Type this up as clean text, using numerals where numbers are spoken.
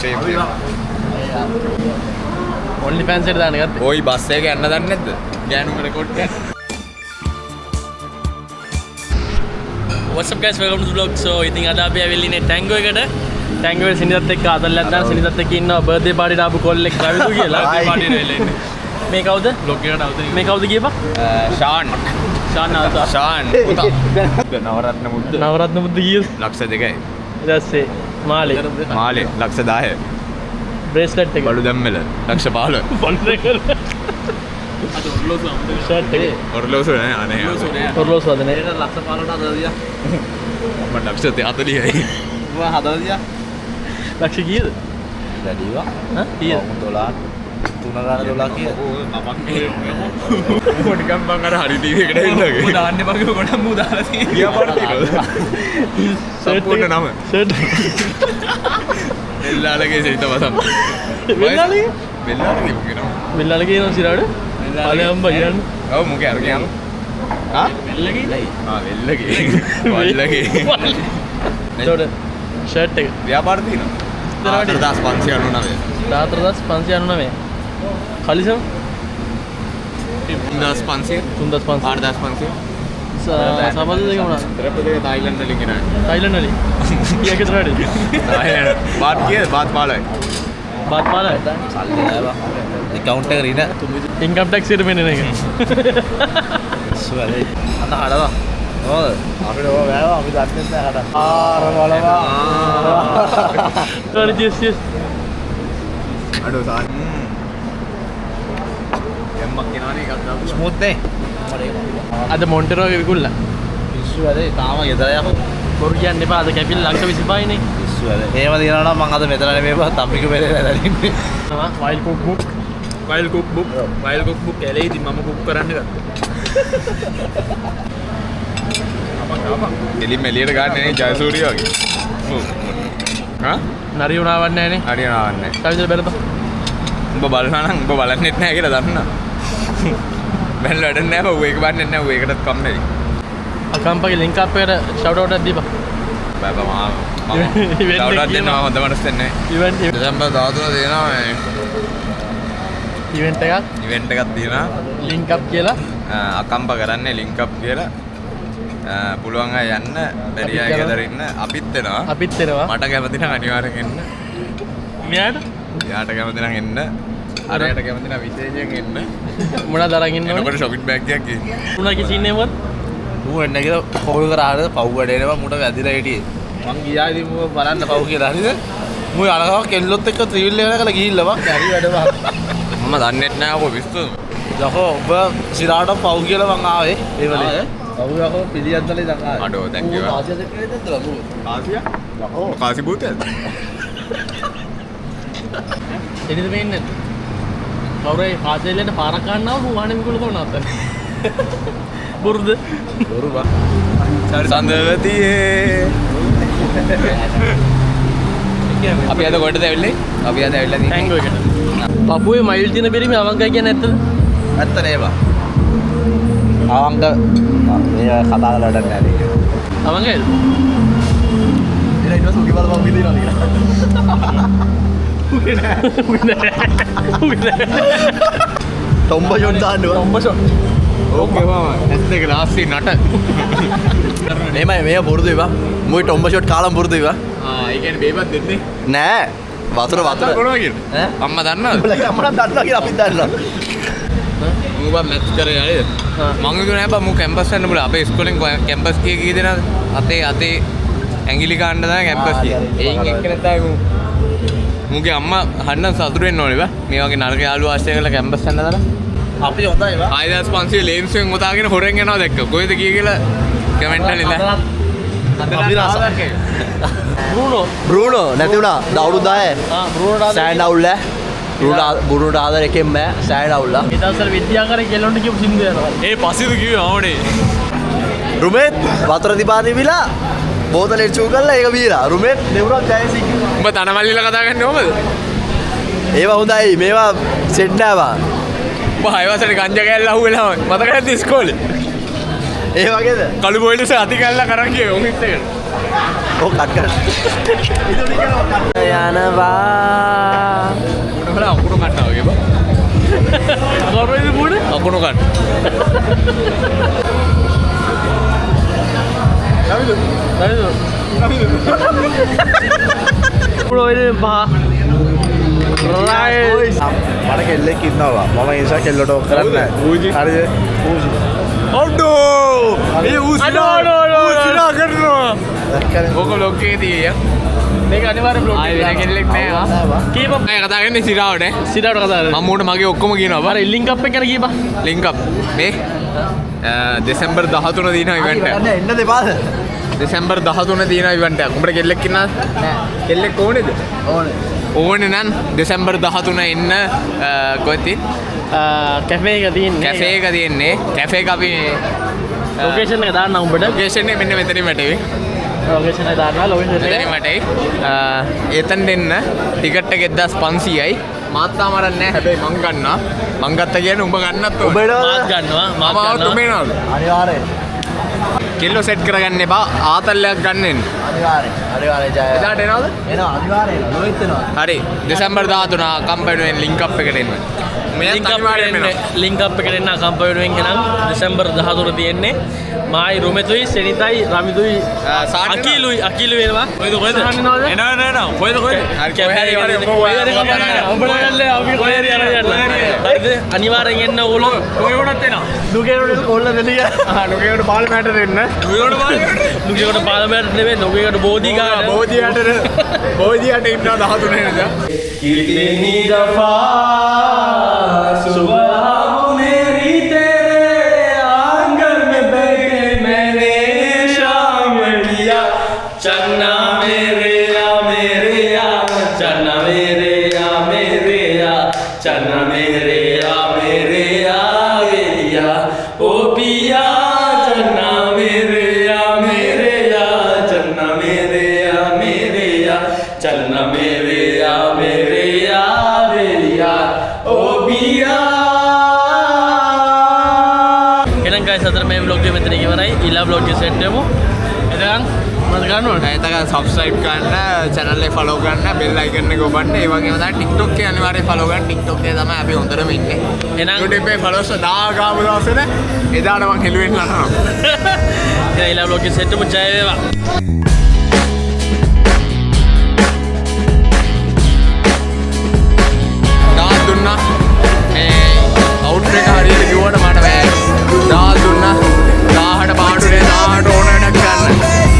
Same. Only fans එකට දාන්න ගත්තේ. ඔයි බස් එක යන්න දන්නේ නැද්ද? ගෑනුම රෙකෝඩ් කරන්න. What's up guys, welcome to the vlog. So ඉතින් අද අපි ඇවිල්ලා ඉන්නේ ටැංගෝ එකට. ටැංගෝ එකේ සිනිදත් එක්ක ආතල්ලක් දාන සිනිදත් එක්ක ඉන්නවා බර්ත්ඩේ පාටිට ආපු කොල්ලෙක් රවිදු කියලා. බර්ත්ඩේ පාටියට ඇවිල්ලා ඉන්නේ. මේ කවුද? ව්ලොග් එකට අවුද? මේ කවුද කියපන්? ෂාන්. ෂාන් ආතා. ෂාන් පුතා. නවරත්න මුද්ද. නවරත්න මුද්ද කීයද? ලක්ෂ 2යි. ඊට පස්සේ මාලේ. මාලේ ලක්ෂ 10. බ්‍රේස්ලට් එක. බලු දැම්මල ලක්ෂ 15. බලු දැම්මල. අද ඔර්ලෝසු අමතක. ෂර්ට් එක. ඔර්ලෝසු නෑ අනේ. ඔර්ලෝසු නෑ. ඔර්ලෝසු අද නෑ. ලක්ෂ 15ට හදලා දියා. මම ලක්ෂ 40යි. උඹ හදලා දියා. ලක්ෂ කීයද? වැඩිවා. ඈ කීයද? 12 තුන ගාන 12 කීයද? ඌ නිකන් බං අර හරි ටීවී එකට ඇවිල්ලා වගේ. ඌ දාන්න එපා කිව්ව ගොඩක් මූ දාලා තියෙන්නේ. ව්‍යාපාර තියෙනවද? සම්පූර්ණ නම. ෂර්ට්. වෙල්ලාලගේ සිත වසම්. වෙල්ලාලගේ? වෙල්ලාලගේ මුගේ නම. වෙල්ලාලගේ නම සිරාවට? ඵලයන් බං යන්න. ඔව් මුගේ අර කියන්න. ආ? වෙල්ලගේ ඉන්නේ. ආ වෙල්ලගේ. වල්ලගේ. එතකොට ෂර්ට් එක. ව්‍යාපාර තියෙනවා. 4599. 14599. කලිසම 3500. 3500. 8500. සබඳ දෙක මොනවද? ත්‍රප දෙක තායිලන්ඩ් වලින් ගෙනාවේ. තායිලන්ඩ් වලින්. කීයක් විතර වැඩි? තායිලන්ඩ්. බාත් කීයද? බාත් 15යි. බාත් 15යි. සල්ලි නෑ බං. ඇකවුන්ට් එක රින. ඉන්කම් ටැක්ස් එකට මෙන්න එක. සුවලේ. අන්න හඩවා. මොකද? අපිට ඕවා බෑවා අපි දන්නේ නැහැ හඩ. ආර බලවා. හරි චීස් චීස්. අඩෝ සාන්. යම්මක් එනවනේ එකක් දාපු. ස්මූත් නේ. අද මොන්ටරෝ එක විකුණලා. පිස්සු වැඩේ තාම ගෙදර යකෝ. බොරු කියන්න එපා අද කැපිලා ලක්ෂ 25 නේ. පිස්සු වැඩේ. එහෙම තියනවා නම් මං අද මෙතන නෙමෙයි බං තම්බික පෙරේර ඇදලා ඉන්නේ. Wild cook book. Wild cook book. Wild cook book ඇලේ ඉතින් මම කුක් කරන්න ගත්තා. එලින්ම එළියට ගන්න නේ ජයසූරිය වගේ. ඔව්. හා? නරි උනාවක් නෑ නේ. හරි යනවන්නේ. කවිදර බලපන්. උඹ බලනවා නම් උඹ බලන්නෙත් නෑ කියලා දන්නා. බැලලා වැඩක් නෑ බං ඌ ඒක බලන්නෙත් නෑ ඌ ඒකටත් කම්මැලි. අකම්පගේ ලින්ක් අප් එකට ෂවුට් අවුට් එකක් දීපන්. බෑ බං මම ඉවෙන්ට් ෂවුට් එක අවුට් දෙන්න මම හොඳ මනුස්සයෙක් නෙවෙයි. ඉවෙන්ට් දෙසැම්බර් 13 තියෙනවා මේ ඉවෙන්ට් එකක් ඉවෙන්ට් එකක් තියෙනවා. ලින්ක් අප් කියලා. අකම්ප කරන්නේ ලින්ක් අප් කියලා. පුළුවන් අය යන්න, බැරි අය ගෙදර ඉන්න. අපිත් එනවා. අපිත් එනවා. මට කැමති නම් අනිවාර්යෙන් එන්න. මෙයාට? එයාට කැමති නම් එන්න. අරයට කැමති නම් විශේෂයෙන් එන්න. මොනවද අරන් ඉන්න ඕනේ? එනකොට ෂොපින් බෑග් එකක් ගේන්න. උනාගේ සීන් එක මොකද්ද? මූ එන්න කියලා කෝල් කරාද පව් වැඩ එනවා මූට වැදිලා හිටියේ. මං ගියා ඉතින් මූ බලන්න පව් කියලා හරිද? මූ අර ගම කෙල්ලොත් එක්ක ත්‍රිවිල් එක කරලා ගිහිල්ලා බං හරි වැඩ බං. මම දන්නෙත් නෑ ඔක විස්තර. යකෝ ඔබ සිරාට පව් කියලා මං ආවේ ඒ වෙලේ. පව් යකෝ පිළියන්තලේ ඉඳන් ආවේ. අඩෝ දැන් කිව්වා. කාසිය දෙක නේද මූ? කාසිය? යකෝ කාසි භූතයද? එනිද පේන්නේ නැද්ද? කවුරු හරි කාසියෙල්ලට පාරක් ගන්නවා මූ වාහනේ විකුණලා තමයි නවත්තන්නේ. බොරුද? බොරු බං. සඳවතියේ. අපි අද කොහෙටද ඇවිල්ලා? අපි අද ඇවිල්ලා තියෙන්නේ ටැංගෝ එකට. පපුවේ මයිල් තියෙන පිරිමි අවංකයි කියන්නේ ඇත්තද? ඇත්ත නේ බං. අවංක මේ කතා කරලා වැඩක් නෑ නේ. අවංකයිද? එලා ඊට පස්සේ උගේ බලපන් උගේ දිනනවා කියලා. උගේ නෑ. උගේ නෑ. උගේ නෑ. තොම්බ ෂොට් දාන්න බං. තොම්බ ෂොට්. ඕකේ මම ඇස් දෙක ලාස්ටි නට. මෙහෙමයි මේවා පුරුදුයි බං. මුයි ටොම්බ ෂොට් කාලම් පුරුදුයි බං. ආ ඒ කියන්නේ බේබත් දෙන්නේ. නෑ. වතුර වතුර. බොනවා කියලා. ඈ? අම්මා දන්නවද? උඹලගේ අම්මා නම් දන්නවා කියලා අපිත් දන්නවා. මූ බං මැත්ස් කරේ නේද? මං හිතුවේ නෑ බං මූ කැම්පස් යන්න බුලා. අපේ ඉස්කෝලෙන් කැම්පස් කී කී දෙනාද? අතේ අතේ ඇඟිලි ගන්න තමයි කැම්පස් ආ, කියේ. හරි, හරි. එයින් එක්කෙනෙක් තමයි මූ. මුගේ අම්මා හන්න සතුටු වෙන්න ඕනේ බං. මේ වගේ නරක යාළුවෝ ආශ්‍රය කරලා කැම්පස් යන්න දාලා. අපි හොඳයි බං. 6500 ලේන්සුවෙන් ඔතාගෙන හොරෙන් යනවා දැක්ක. කොහෙද ගියේ කියලා කමෙන්ට් වල ඉන්න. අපි රස. බ්‍රූනෝ. බ්‍රූනෝ නැති වුණා. අවුරුදු 10. ආ බ්‍රූනෝට ආදරේ. සෑන්ඩ් අවුල් ඈ. බ්‍රූනෝට ආදරේ එකෙන් බෑ. සෑන්ඩ් අවුල් ආ. ඒ දවස්වල විද්‍යාගාරේ කෙල්ලොන්ට කියපු සින්දු යනවා. ඒ පසිදු කිව්වේ මමනේ. රුමේත් වතුර තිබා තිබිලා බෝතලේ චූ කරලා ඒක බීලා. රුමේත් නෙවුරක් ජයසිංහ. උඹ තනමල්ලිලා කතා කරන්නේ කොහමද? ඒවා හොඳයි. මේවා සෙට් නෑ බං. උඹ හය වසරේ ගංජා කෑල්ල අහුවෙලා මතක නැද්ද ඉස්කෝලේ? ඒ වගේද? කළු පොලිස අති කෑල්ල කරන් ගියේ උන් හිට එකට. ඔව් කට් කරන්න. යනවා බලන්න අකුණු කන්නා වගේ බා. කවුරුද මූණ? අකුණු කන්න. රවිදු. රවිදු. මූණ ඔය බා. රයිට්. මට කෙල්ලෙක් ඉන්නවා මම ඒ නිසා කෙල්ලට ඔක් කරන්නේ නැහැ. හරිද? පූජි. අඩෝ! ඒ ඌ අඩෝ, අඩෝ, අඩෝ, ඌ සිනා කරනවා. දැක්කනේ. ඕක බ්ලොග් එකේ තියෙයි. මේක අනිවාර්යෙන් බ්ලොග් ආයෙ වෙන කෙල්ලෙක් නෑ ආ. කීප මම කතා කරන්නේ සිරාවට ඈ. සිරාවට කතා කරන්නේ. මම මූට මගේ ඔක්කොම කියනවා බා. අර ලින්ක් අප් එක ගැන කීපා. ලින්ක් අප් මේ දෙසැම්බර් 13 තියෙන ඉවෙන්ට් එක. එන්න දෙපාද? දෙසැම්බර් 13 තියෙන ඉවෙන්ට් එකක්. උඹට කෙල්ලෙක් ඉන්නවද? නෑ. කෙල්ලෙක් ඕනේද? ඕනේ. ඕනේ නම් දෙසැම්බර් 13 එන්න කොහෙද තියෙන්නේ? කැෆේ එක තියෙන්නේ. කැෆේ එක තියෙන්නේ. කැෆේ එක අපි ලොකේෂන් එක දාන්න උඹට. ලොකේෂන් එක මෙන්න මෙතනින් වැටෙවි. ලොකේෂන් එක දාන්න ලොකේෂන් එක. මෙතනින් වැටෙයි. එතනට එන්න ටිකට් එක 1500යි. මාත් තාම අරන් නෑ. හැබැයි මං ගන්නවා. මං ගත්තා කියන්නේ උඹ ගන්නත් ඕනේ. උඹ එනවද? මාත් ගන්නවා. මාත් මම ආවොත් උඹ ගන්නවා. එනවද? අනිවාර්යෙන්. කෙල්ලෝ සෙට් කරගන්න එපා. ආතල්ලයක් ගන්න එන්න. අනිවාර්යෙන්. අනිවාර්යෙන් ජය. එදාට එනවද? එනවා අනිවාර්යෙන් එනවා. ලොයිත් එනවා. හරි. දෙසැම්බර් 13 කම්පැනි වෙන ලින්ක් අප් එකට එන්න. මෙයත් ලින්ක් අප් අනිවාර්යෙන් එකට එනවා. එන්න. ලින්ක් අප් එකට එන්න කම්පැනි වෙනුවෙන් එහෙනම් දෙසැම්බර් 13 තියෙන්නේ. මායි රුමෙතුයි සෙනිතයි රමිතුයි සාන් එනවා? අකිලුයි අකිලු වෙනවා. කොහෙද කොහෙද? සාන් එනවද? එනවා එනවා එනවා. කොහෙද කොහෙද? හරි, කොහේ හරි හරි, උඹ කොහේ හරි ඔයා කම්පැනි උඹට යන්නේ අපි කොහේ හරි යනවා යන්න. හරිද? අනිවාර්යෙන් එන්න ඕගොල්ලෝ. කොහෙ වුණත් එනවා. නුගේවට කොල්ල දෙලිය. ආ නුගේකට පාර්ලිමේන්තුවට එන්න. නුගේකට පාර්ලිමේන්තුවට. නුගේකට පාර්ලිමේන්තුවට නෙමෙයි නුගේකට බෝධි ගාන. බෝධියට බෝධියට ඉන්නවා 13 වෙනිදා. कितनी दफा सुबह मेरी तेरे आंगन में बैठे मैंने शाम किया चन्ना मेरे आ मेरे आ चन्ना मेरे आ मेरे आ चन्ना मेरे आ मेरे आ मेरिया ओ पिया चन्ना मेरे आ मेरे आ चन्ना मेरे आ मेरे आ चन्ना मेरे आ मेरे आ मेरिया ओ පියා. එහෙනම් guys අතර මේ vlog එක මෙතන ඉවරයි. ඊළඟ vlog එක සෙට් වෙමු. එතකන් මොනවද කරන්න ඕනේ? එතකන් සබ්ස්ක්‍රයිබ් කරන්න, channel එක follow කරන්න, bell icon එක ඔබන්න. ඒ වගේම තමයි TikTok එක අනිවාර්යයෙන් follow කරන්න. TikTok එකේ තමයි අපි හොඳටම ඉන්නේ. එහෙනම් YouTube එකේ followers 1000 ගාමු දවසට එදාට මං හෙළුවෙන් නටනවා. එහෙනම් ඊළඟ vlog එක සෙට් වෙමු. ජය වේවා.